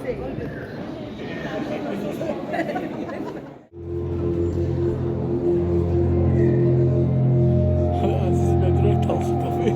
Aziz Bedrock tavsı kafayı.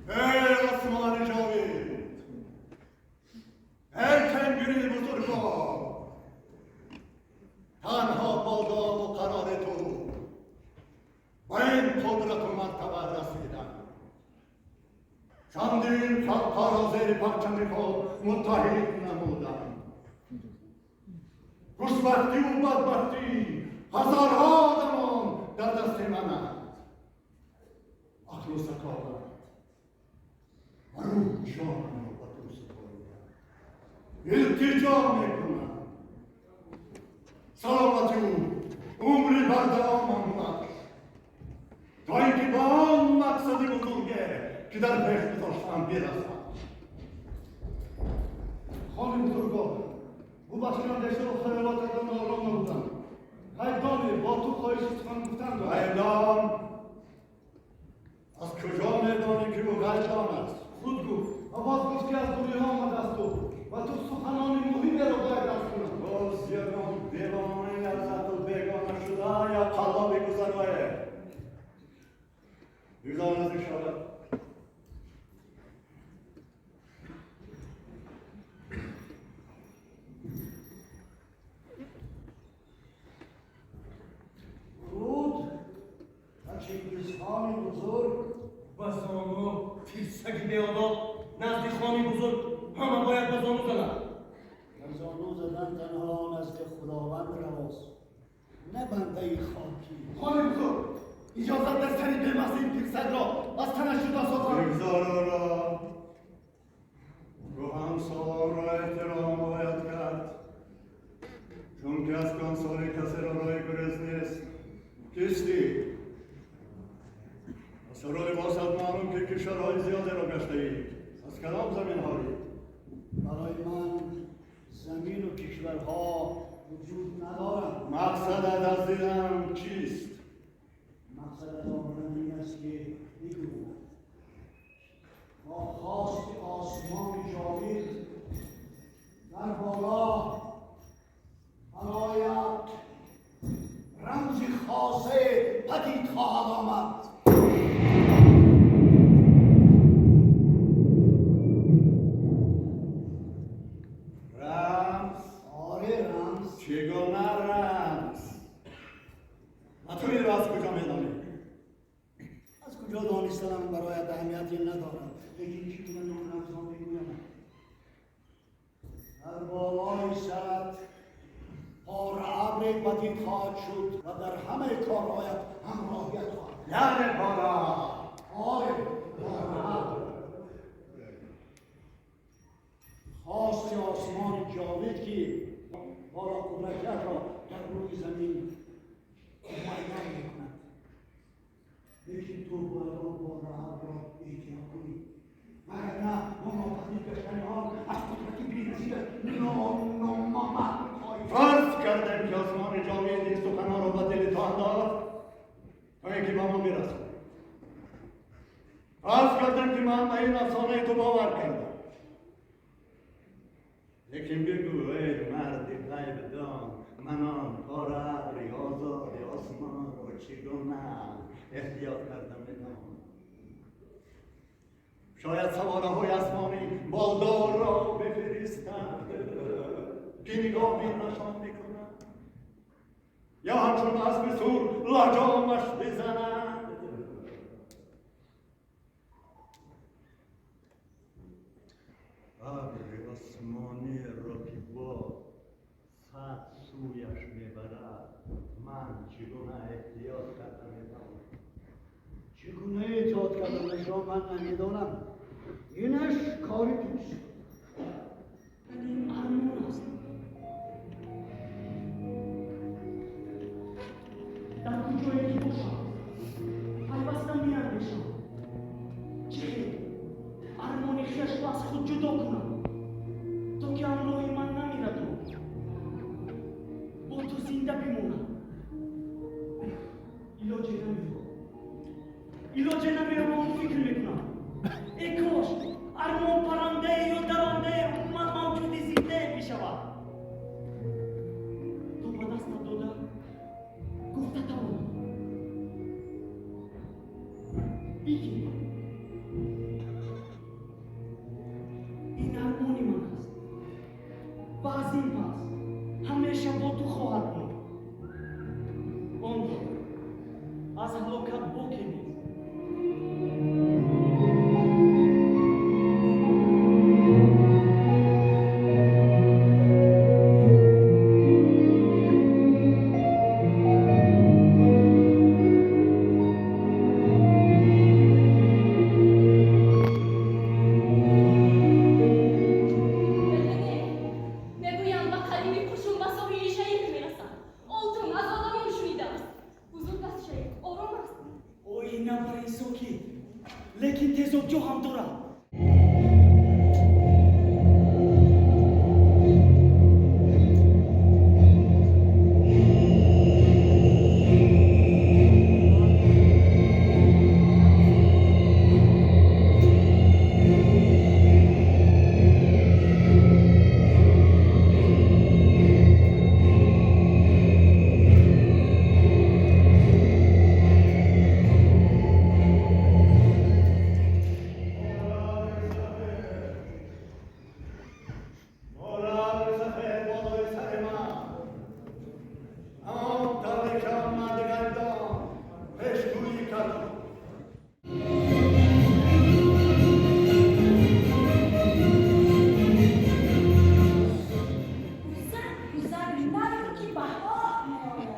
Ey Osman Cavid! Ey Tengri بزرگوار! تنها با دام و قرار تو به این قدرت و مرتبه رسیدم. چندین خطا را زیر پرچم خود متحد نمودم. خوشبختی و بدبختی هزارها آدمان در دست من است. عقل و ذکاوت و روح جانم را به تو سپاریدم. التجا میکنم سلامتی او عمری بردوامم بخش تا اینکه به آن مقصد بزرگه که در پیش گذاشتم برسم. Хони бузургвор, бубахш, ки андешаву хаёлотатон ором набудам. Ғайбдоне бо ту хоҳиши сухан гуфтан дорам. غیبدان؟ از کجا میدانی که او غیبدان است؟ Худ гуфт ва боз гуфт, ки аз дуриҳо омадаасту ва ту суханони муҳимеро бояд арз кунам. باز یگان دیوانه از عقل بیگانه شده یا قلابی گذرایه بگذار نزدیک شود. Дуруд ба Чингизхони бузург. Ба зону, пирсаги беодоб! Назди хони бузург ҳама бояд ба зону занад. Бар зону задан танҳо назди Худованд равост, на бандаи хокӣ. Хони бузург, иҷозат дар сари бемаззаи пирсагро аз танаш ҷудо созам. بگذار او را. کهنسالان را احترام باید کرد، چون که از کهنسالی کسی را راه گریز نیست. کیستی؟ از سر و لباست معلوم که کشورهای زیادی را گشته ای. از کدام زمین هایی؟ برای من زمین و کشورها وجود ندارند. مقصدت از دیدن چیست؟ مقصد از آمدن این است که بگویم با خواست آسمان. برایت اهمیتی ندارد، لیکن چگونه نام میگویم؟ در بالای سرت پاره ابری پدید خواهد شد و در همه کارهایت همراهیت خواهد. یعنی پاره؟ آره، پاره ابر. خواست آسمان جاوید که بالا قدرتیت را در روی زمین معین میکند، لیکن تو باید آن پاره ابر را احتیاط کنی، وگرنه با ناپدید گشتن آن از قدرت بی‌نظیرت نامحروم خواهی شد. فرض کردم که آسمان جاوید این سخنها را به دل تو انداخت تا اینکه به ما برسد. فرض کردم که من به این افسانه تو باور کردم، لیکن بگو ای مرد غیب دان، من آن پاره ابری آزاد آسمان را چگونه احتیاط کردم میتوانم؟ شاید سواره های آسمانی بالدار را بفرستند که نگاه نشان میکنند، یا همچون اسب سور لجامش بزنند. ابر آسمانی را که باد صد سویش میبرد من چگونه احتیاط کرده میتوانم؟ چگونه احتیاط کردنش را من نمیدانم، اینش کاری توست. ولی این ارمان است. در کجایی که باشم پیوسته میاندیشم چه خیر ارمان خویش را از خود جدا کنم تا که همراه من نمیرد و با تو زنده بمانم. علاجی نمی‌یابم، آن فکر میکنم ای کاش ارمان پرنده یا درنده عموما موجود زنده میشود تو به دستت داده گفته توانم بگیر، این ارمان من است و از این پس همیشه با تو خواهد بود. آنگاه از هلاکت باکی نیست. میگویم به قدیمی قشون به ساحل شیخ میرسند. آلتون از آدمان شنیده است. بزرگ است شیخ، آرام است. ой نبره ساکت، لیکن تیزابجو هم دارد. پاره ابر سفید بالای سر من، همان طوری که آن مرد غیب دان پیشگویی کرد. گذر گذر نرو که بهار میآید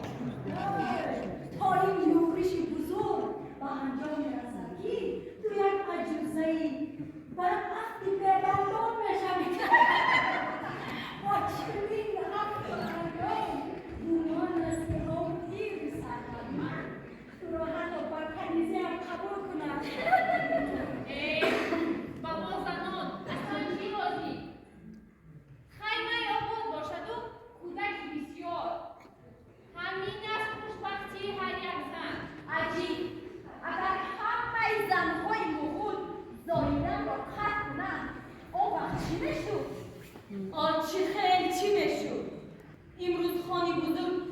تا این یورش بزرگ به انجام میرسد که تو یک عجوزهای بدبختی ببندان میشوی با چنین هفت انجام گمان است که راه پیر ثروتمند تو را حتی بر کنیزه هم قبول کند. ای بابا زنان اصلا کی راضی؟ خیمه آباد باشد و کودک بسیار، همین است خوشبختی هر یک زن. عجیب، اگر همه زنهای مغول زاییدن را قطع کنند آن وقت چی میشد؟ آن چی خیلی چی میشد؟ امروز خانی بزرگ